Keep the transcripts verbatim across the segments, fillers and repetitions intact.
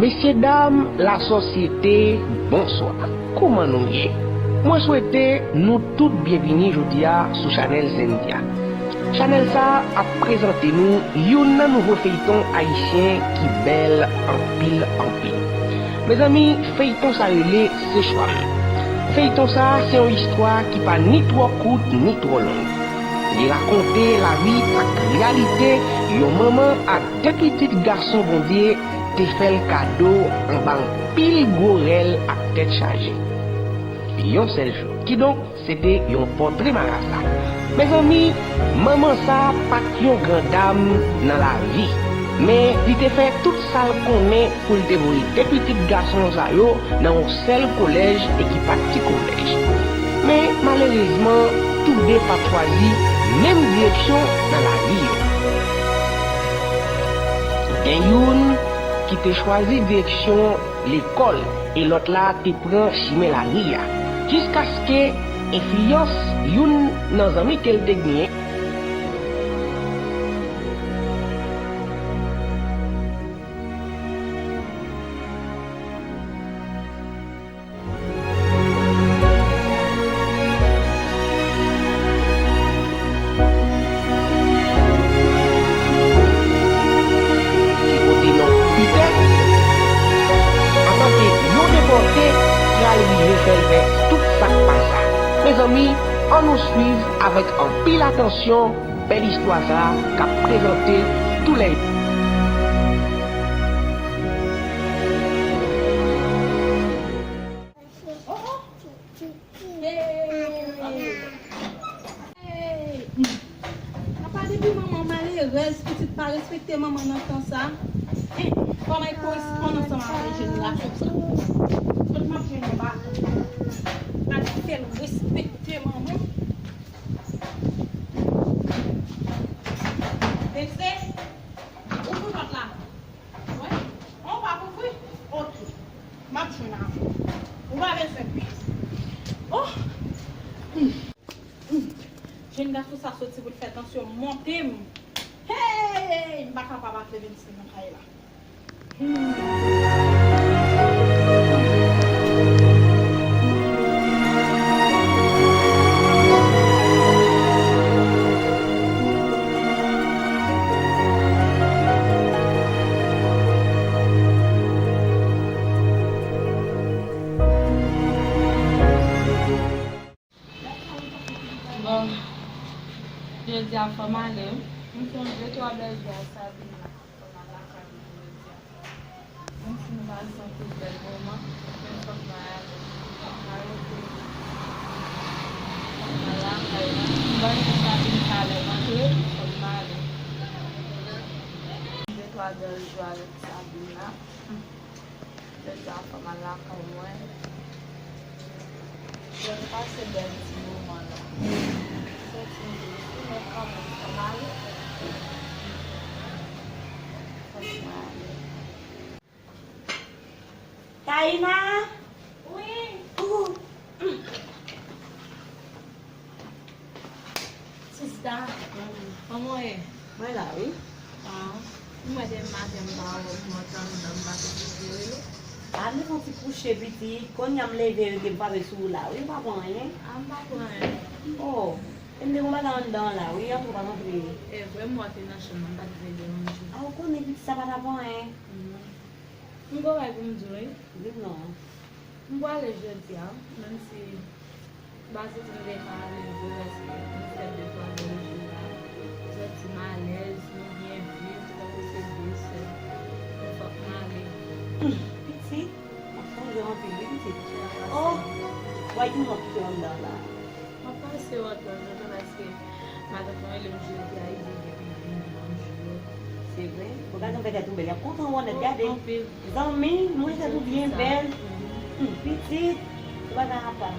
Mesye dam lasosyete, bonswa. Kouman nou ye? Mwen swete nou tout byenvini jodi a sou chanèl Zendia. Chanèl sa a ap prezante nou youn nan nouvo feyton ayisyen ki bèl anpil, anpil. Mezanmi, feyton sa rele Se Chwa M. Feyton sa a se yon istwa ki pa ni twò kout ni twò long. Li rakonte lavi ak reyalite yon manman ak de pitit gason Bondye te fè l kado anba anpil gwo rèl ak tèt chaje. Yon sèl jou. Kidonk, se te yon pòtre marasa. Mezanmi, manman sa a pa t yon gran dam nan lavi, men li te fè tout sa l konnen pou l te voye de pitit gason sa yo nan yon sèl kolèj e ki pa t ti kolèj. Men, malerezman, tou de pa t chwazi menm direksyon nan lavi yo. Gen youn ki te chwazi direksyon lekòl e lòt la te pran chimen lari a, jiskaske enfliyans youn nan zanmi ke l te genyen. Ki pote non Pitè, antanke yon depòte ki al rive fè l fè tout sa k pa sa. Mezanmi, ann nou swiv avèk anpil atansyon bèl istwa sa a k ap prezante tou lè. Oh, oh. Hey! Hey! Apa depi manman malerèz, pitit pa respekte manman nan tan sa. Eh, kòman e koresponn ansanm avèk jenerasyon sa? Kot m ap jwenn anba? Pa di fè l respekte manman. Bese, ouvri pòt la. Wi. An w pa kouvri? Oke. M ap jwenn avè w. Ou pa bezwen pè. Oh! Hmm. Hmm. Jèn gason sa soti pou l fè tansyon monte m. Hey! M pa kapab avle vin nan kay la. Hmm. Bon, jodi a fò m ale wi. M fè yon de twa bèl jou ak Sabina. Fò m al lakay mwen jodi a. Menm si nou pase yon kou bèl moman, men fòk mwen ale. Fòk mwen rete. Fòk mwen lakay la. M ban nou sa vin talè m antre, fòk mwen ale. De twa bèl jou avèk Sabina. Jodi a fò m al lakay mwen. Jodi pase bèl ti moman la. Soti m vin fini kanmenm, fò m ale. Fòk mwen ale. Taina! Wi! Ou! Sista, kòman w ye? Mwen la, wi. Ah, m wè depi maten m pa wè w, m wè w t anndan, m pa te vin vire w. A, m te fè yon ti kouche pitit, kounye a m leve, m te frape sou ou la, wi, ou pa pran anyen. Ah, m pa pran anyen. Oh, e m te gon bagay anndan la, wi, antre w pa t antre. E vre, m wè w te nan chanm nan, m pa t vle deranje w. Ah, ou konnen pitit sa pa t ap anyen. Non. M gon bagay pou m di w, wi. Di m non. M prale jodi a, menm si m pa santi m te ka ale vre, paske m fè de twa bèl jou la. M santi m alèz, nou byen viv, tankou se de sè. Men fòk m ale. Pitit, m ap sonje w anpil, wi, pitit. Oh! Wè ki moun w ap kite anndan la. M ap pase w antre, antre, paske matant mwen rele m jodi a, li di l gen pou l vini nan jou yo. Se vre? Bon, gade yon bagay tou bèl. Y ap kontan wè w nèt, gade. Anpil. Zanmi, mwen tèt ou byen bèl. Hum, pitit, ou bagay apa.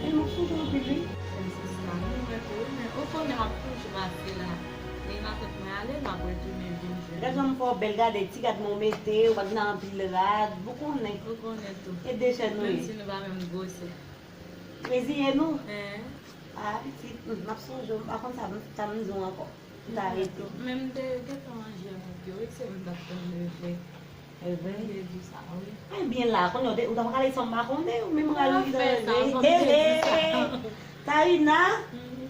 Men m ap sonje w anpil, wi. Kòm sista, nou mwen tou, men ou konnen m ap toujou pase la. Men matant mwen ale, m ap retounen vin jwenn ou. Gade jan m fè w bèl, gade ti rad mwen ou mete, ou pa t nan anpil rad, ou konnen. Ou konnen tou. E de sè nou ye. Menm si nou pa menm gwosè. Reziye nou? Hein. Ah, pitit, m ap sonje w, m pa konn sa, sa m di w ankò. M ta rete. Men m te gentan manje avèk yo, wi, se m t ap tann leve. E vre? Mwen te di sa, wi. Ay, byen la, konnen ou te, ou ta pral ale san m pa konnen, ou menm ral li nan. He, he. Tarina,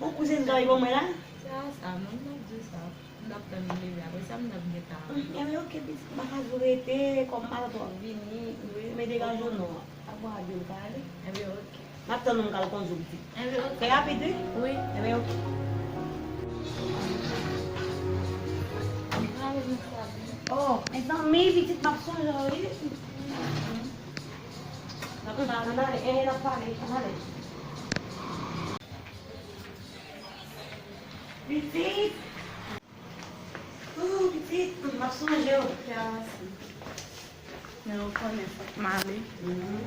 ou kouzin Gaby ban mwen la? Se a sa, non, m t ap di sa. M t ap tann li leve, apre sa, m t ap gentan ale. Enben, oke, pitit, m pa ka di w rete, kòm matant w ap vini, wi, men degaje w non. Apre w a di w ka ale. Enben, oke. M ap tann ou, m ka al kondui w, pitit. Enben, oke. Fè rapid, wi. Wi. Enben, oke. Oh, mezanmi, pitit, m ap sonje w, wi. N ap pale, n ap pale, n ap pale. Pitit! Oh, pitit, m ap sonje w. Kè a si. Men ou konnen fòk m ale. Mhm.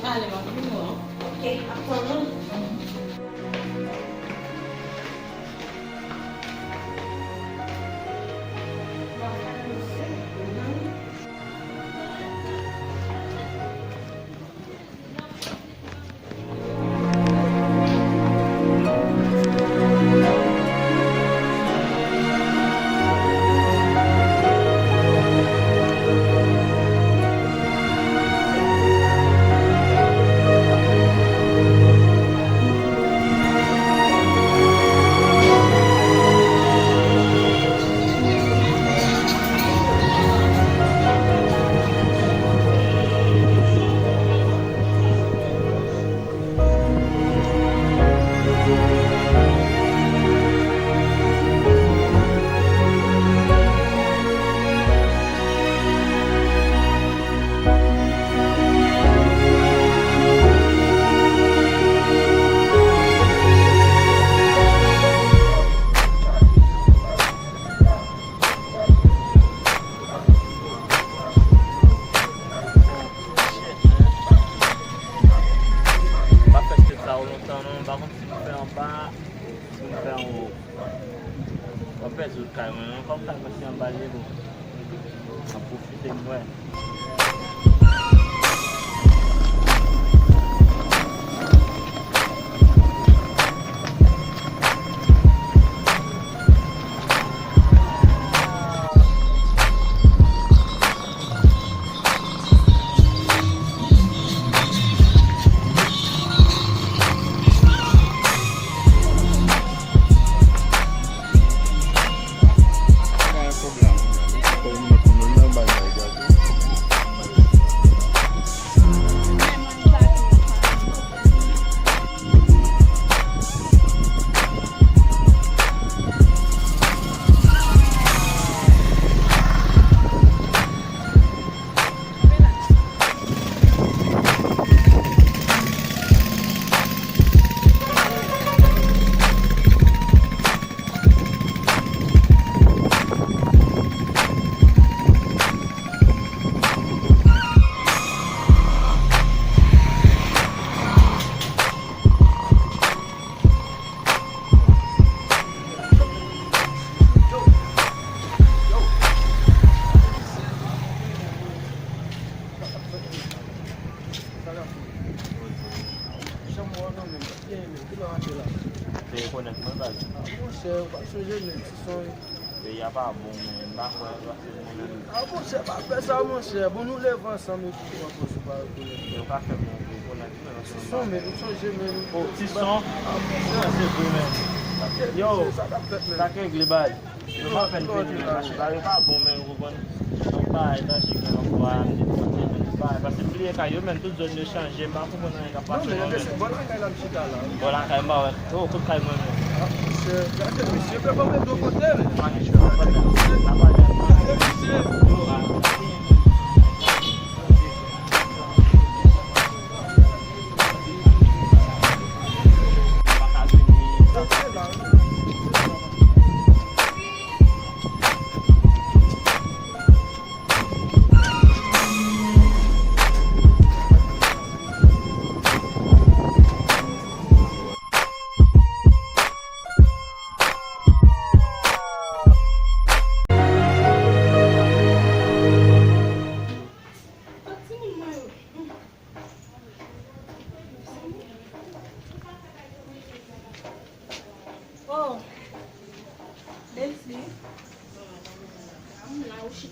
Ale, m ap vin wè w. Oke, ap tann ou. M pa fè sèt sa yo lontan non, m pa konn si m fè anba, si m fè anwo. M ap pèdi wout kay mwen, non, kòm kay mwen se anba l ye, bon. M ap pwofite m wè. Janm wè w nan menm, pa t gen men, kilè w achte la? Te rekonèt mwen, baz. Ah, monchè, ou pa sonje men, ti sonj. Peyi a pa bon, men m pa kwè, paske mwen menm. Ah, monchè, pa fè sa, monchè. Bon, nou leve ansanm epi ou ankò sou pa rekonèt. Yo pa fè mwen rekonèt, men. Ti sonj, men, ou sonje men. Oh, ti sonj? Ah, monchè. Mwen, se vre, men. Yo, sa k ap fèt, men? Sa k regle, baz? Yo pa fè n vini, men, paske bagay yo pa bon, men, ou konprann? Yon bagay danje, men, yon fwa, m te pote, men, yon bagay, paske m bliye kay yo, men, tout zòn yo chanje, m pa konprann anyen k ap pase non, men. Bò lakay la m chita la. Bò lakay m pa wè. Oh, kot kay mwen menm? Ah, monchè, gade misye fè kanpe do kote, men. Gade misye.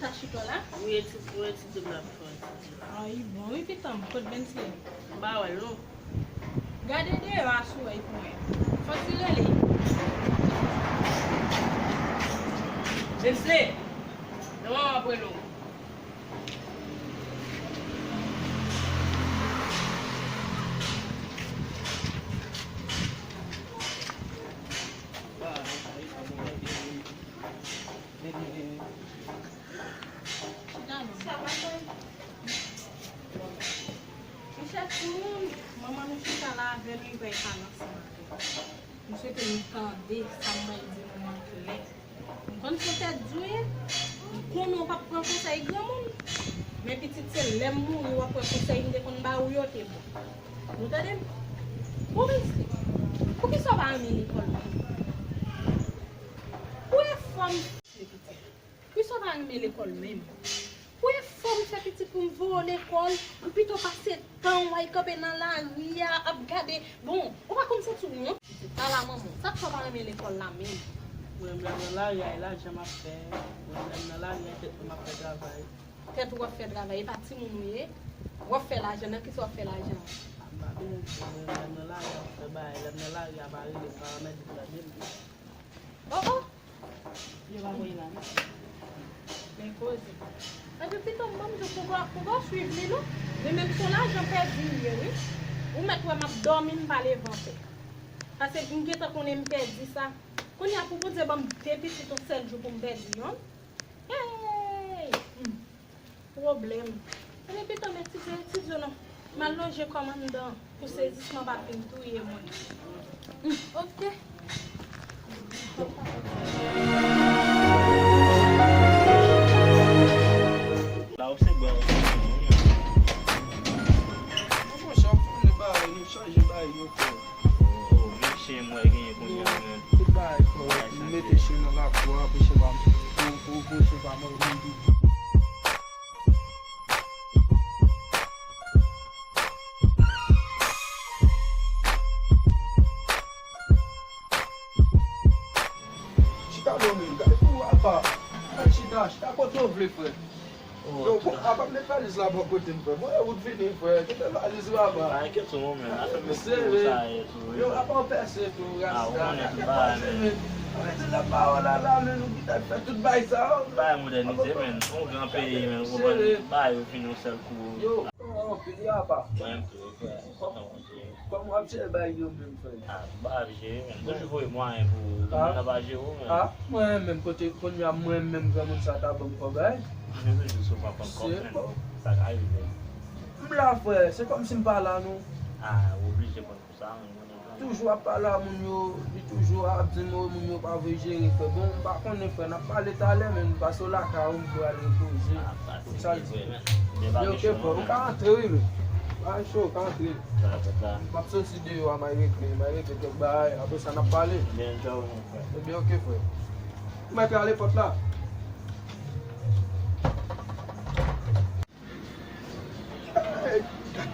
Sa chita la? Wi, etid, wi, etid m ap fè, etid la. Ay, bon, wi, pitan m, kot Bensley? M pa wè l, non. Gade deyò a si w wè l pou mwen. Fò ti rele. Bensley! Nan manman m ap rele w. Chita non. Michèl, pou nou, manman nou chita la avè nou, li bay pa nan san avè nou. M swete nou tande sa m pral di nou an klè. M konn se tèt di w ye, m konnen w p ap pran konsèy granmoun. Men pitit, se lè m mouri w ap wè konsèy m te konn ba ou yo te bon. Nou tande m? Bon, Bensley, poukisa w pa renmen lekòl menm? Ou e fanm, pitit. Poukisa w pa renmen lekòl menm? Ou e fò m fè pitit pou m voye w lekòl, ou pito pase tan w ay kanpe nan lari a ap gade. Bon, ou pa konn santi w wont? Pitit, ala manman w. Sa k fè w pa renmen lekòl la menm? Mwen menm nan lari a, e lajan m ap fè. Mwen menm nan lari a, tèt mwen m ap fè travay. Tèt ou w ap fè travay, e pa timoun ou ye? W ap fè lajan, nan kisa w ap fè lajan? M pa konnen, mwen menm nan lari a, m ap fè bagay. Lè m nan lari a, pa rele m, pa mèt di m tande m. Oh, oh! Yo pa voye la, non. Men koze. Epi pito m ban m di w pou w, pou w swiv li, non. Men menm se yon lajan pèdi li ye, wi. Ou mèt wè m ap dòmi, m pa leve ankò. Paske m gentan konnen m pèdi sa. Kounye a pou Bondye ban m de pitit yon sèl jou pou m pèdi yonn. Hey! Hmm. Pwoblèm. Ebyen, pitan m etidye, etidye w non. M al lonje kò m anndan pou sezisman pa vin touye mwen. Hmm, ok. La, w se bò, w se bò. Bon, chak fwa nou ba, nou chanje ba yo, frè. Oh, oh, men chen m wè genyen kounye a, men. Tout bagay kòrèk, m mete chen nan lakou a pou chen pa, pou, pou, pou chen pa manje m. Chita non, men, gade pou apa. Al chita, chita kote w vle, frè. Yo, bon, apa m met valiz la bò kote m, frè. Bon, e wout vini, frè. Kite valiz la, apa. Pa enkyete w, men. Afè m met pou sa ye tou, wi. Yo, apa w pèse tou, rasta. Ah, ou konnen tout bagay, men. Sa vle di lè m pa wè w la, la, men, nou gentan fè tout bagay sa, yo. Bagay modènize, men. On gran peyi, men. Ou konprann? Bagay yo fini yon sèl kou. Yo, anpil, yo, apa. Mwen tou, frè. Kòman w ap jere bagay yo menm, frè? Ah, m pa ap jere, men. Toujou voye mwayen pou moun nan pa jere w, men. Ah, mwen menm, kote kounye a mwen menm, granmoun sa ta ban m kòb, ay. Mwen toujou soufran pran kòb, men. Sa ka rive. M la, frè, se kòmsi m pa la, non. Ah, ou oblije pran pou sa, men. Toujou ap pale a moun yo, li toujou ap di m, o, moun yo pa vle jere, frè. Bon, m pa konnen, frè, n ap pale talè, men, pase w lakay ou, m pou al repoze. Sa l di. Ebyen, ok, frè, ou ka antre, wi, men. Pa cho, ou ka antre. M ap soti deyò a, m al regle, m al regle kèk bagay, apre sa, n ap pale. Ebyen, ok, frè. Ou mèt rale pòt la. Hey,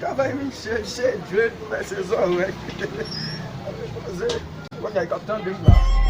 travay misye, misye dwèt, pèse zòrèy. Koze. Kounye a, l ap tande m la.